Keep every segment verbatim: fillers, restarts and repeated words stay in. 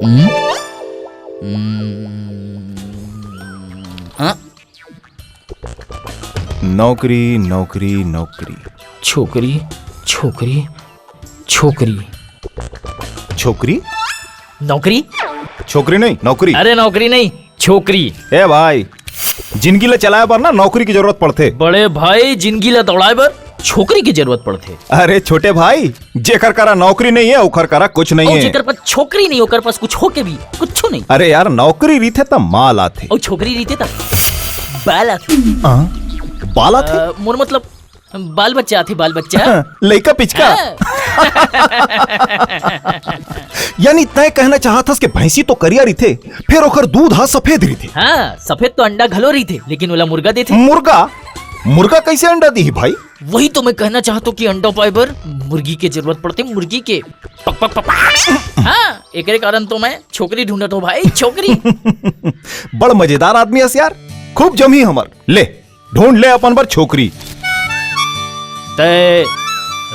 हम्म? हम्म, हाँ? नौकरी, नौकरी, नौकरी। छोकरी, छोकरी, छोकरी। छोकरी? नौकरी? छोकरी नहीं, नौकरी। अरे, नौकरी नहीं, छोकरी। ए भाई, जिंदगी ला चलाए बर ना नौकरी की जरूरत पड़थे। बड़े भाई, जिंदगी ला दौड़ाए बर छोकरी की जरूरत पड़थे। अरे छोटे भाई, जेकर करा नौकरी नहीं है, ओकर करा कुछ नहीं अउ है। जेकर पास छोकरी नहीं, ओकर पास कुछ होके भी कुछ नहीं। अरे यार, नौकरी रहिथे त माल आथे। अउ छोकरी रहिथे त बाल आथे। हाँ? बाल आथे? अ, मोर मतलब, बाल बच्चा आथे, बाल बच्चा। लइका पिचका। हाँ। यानी तय कहना चाहत हस कि भैंसी तो करिया रहिथे, फिर ओकर दूध हा सफेद रहिथे। हाँ, सफेद तो अंडा घलो रहिथे, लेकिन ओला मुर्गा देथे। मुर्गा? मुर्गा कैसे अंडा दिही भाई? वही तो मैं कहना चाहत हूँ कि अंडा पाए बर मुर्गी के जरूरत पड़थे, मुर्गी के। पक, पक, पक, पक। हाँ, एकरे कारण तो मैं छोकरी ढूंढत हूँ भाई, छोकरी। बड़ मजेदार आदमी हस यार, खूब जमही हमर। ले, ढूंढ ले अपन बर छोकरी। तय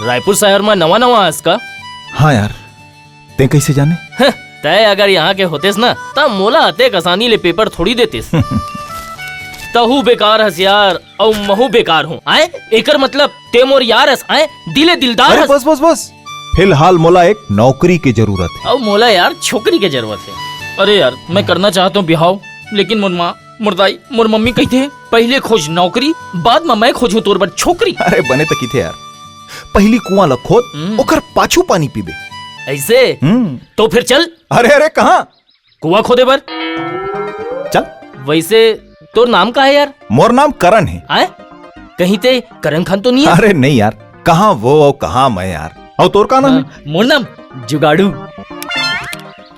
रायपुर शहर में नवा नवा आस का? हाँ यार, तैं कैसे जाने? हं, तय अगर यहाँ के होतेस ना, त मोला अतेक आसानी ले पेपर थोड़ी देतेस। तहू बेकार हस यार, अउ महू बेकार हूँ। आए, एकर मतलब ते मोर यार हस, आए, दिले दिलदार अरे हस। बस बस बस, फिलहाल मोला एक नौकरी के जरूरत है। अउ मोला यार छोकरी के जरूरत है। अरे यार, मैं करना चाहत हूँ बिहाव, लेकिन मोर माँ, मोर दाई, मोर मम्मी कहिथे, "पहिले खोज नौकरी, बाद में मैं खोजूँ तोर बर छोकरी।" अरे बने त किथे यार, पहिली कुआं ला खोद, हम्म। ओकर पाछू पानी पीबे। ऐसे? हम्म। तो फिर चल। अरे, अरे, कहाँ? कुआं खोदे बर। चल। वैसे तोर नाम का है यार? मोर नाम करण है। आय? कहीं ते करण खान तो नहीं है? अरे नहीं यार, कहाँ वो और कहाँ मैं यार। और तोर का नाम है? हाँ, मोर नाम जुगाड़ू।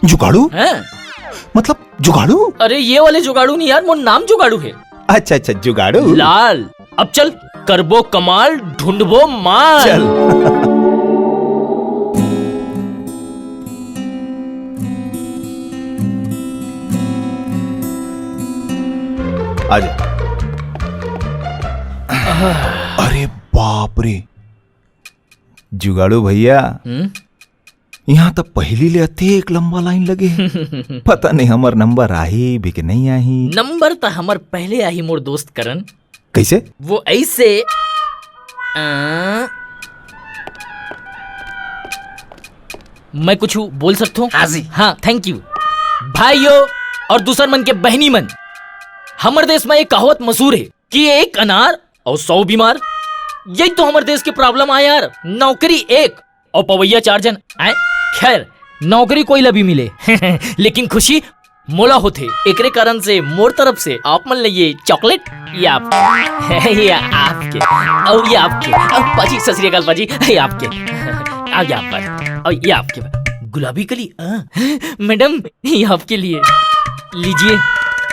जुगाड़ू? हाँ। मतलब जुगाड़ू? अरे ये वाले जुगाड़ू नहीं यार, मोर नाम जुगाड़ू है। अच्छा, अच्छा, जुगाड़ू। लाल, अब चल, करबो कमाल, ढूंढबो माल। चल। आजा। अरे बाप रे, जुगाड़ू भैया, हम्म? यहाँ त पहिली ले अतेक लंबा लाइन लगे हे। पता नहीं हमर नंबर आही भी के नहीं आही। नंबर त हमर पहले आही मोर दोस्त करण। कैसे? वो ऐसे, अ, मैं कुछ बोल सकता हूँ? हाँ जी। हाँ, thank you। भाइयों और दूसर मन के बहनी मन, हमर देश में एक कहावत मशहूर है कि एक अनार और सौ बीमार। यही तो हमर देश के problem आय यार, नौकरी एक और पवैया चार जन। आय, खैर, नौकरी कोई ला भी मिले, लेकिन खुशी मोला होथे। एकरे कारण से मोर तरफ से आप मन ला ये chocolate, ये आप, ये आपके, और ये आपके, और पाजी, सत श्री अकाल पाजी, ये आपके, और ये आप पर, और ये आपके, गुलाबी कली, हाँ, मैडम, ये आपके लिए, लीजिए।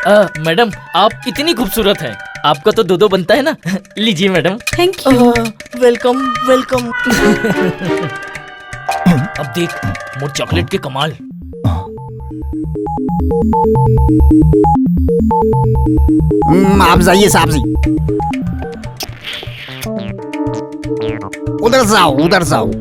अ, मैडम, आप इतनी खूबसूरत हैं, आपका तो दो दो बनता है ना। लीजिए madam. Thank you। Uh, welcome, welcome। अब देख मोर chocolate के कमाल। हम्म, आप जाइए साहब जी। उधर जाओ, उधर जाओ।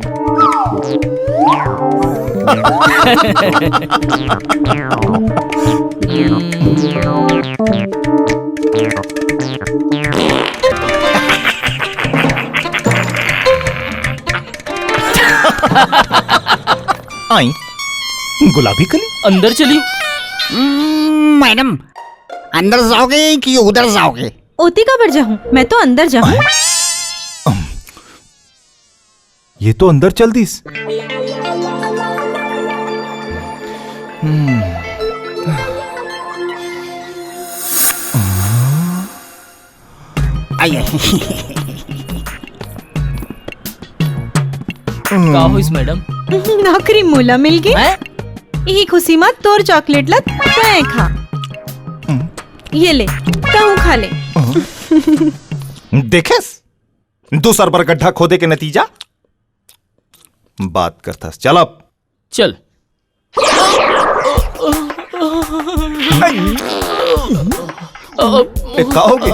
आई, गुलाबी कली। अंदर चली। हम्म, मैडम, अंदर जाओगे कि उधर जाओगे? ओती काबर जाहूं, मैं तो अंदर जाहूं। ये तो अंदर चल दिस। हम्म। आई, आई। का होइस मैडम? नौकरी मोला मिल गे। हैं? यही खुशी मा तोर chocolate ला तैं खा। हम्म। ये ले, तहूं खा ले। देखेस? दूसर बर गड्ढा खोदे के नतीजा। बात करथस। चल अब। चल। ए, का हो गे?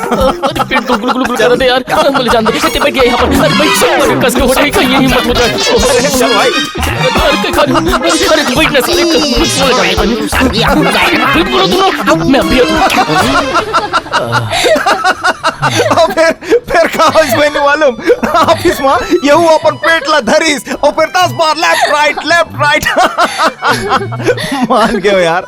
अरे पेट गुल गुल गुल गुल करत हे यार। अरे बोले जान दे, ते बैठ गया यहाँ पर। अरे बैठ, अरे कस के उठ, कहीं ये हिम्मत हो जाए। अरे चल भाई। अरे, अरे, अरे, अरे, बैठ ना साले, कुछ बोले जाने वाली। अभी बोलो तुम लोग, मैं अभी आता हूँ। अउ फेर, फेर का होइस बहिनी मालूम? ऑफिस म येहू अपन पेट ला धरिस, अउ फेर दस बार left right, left right। मान गेंव यार।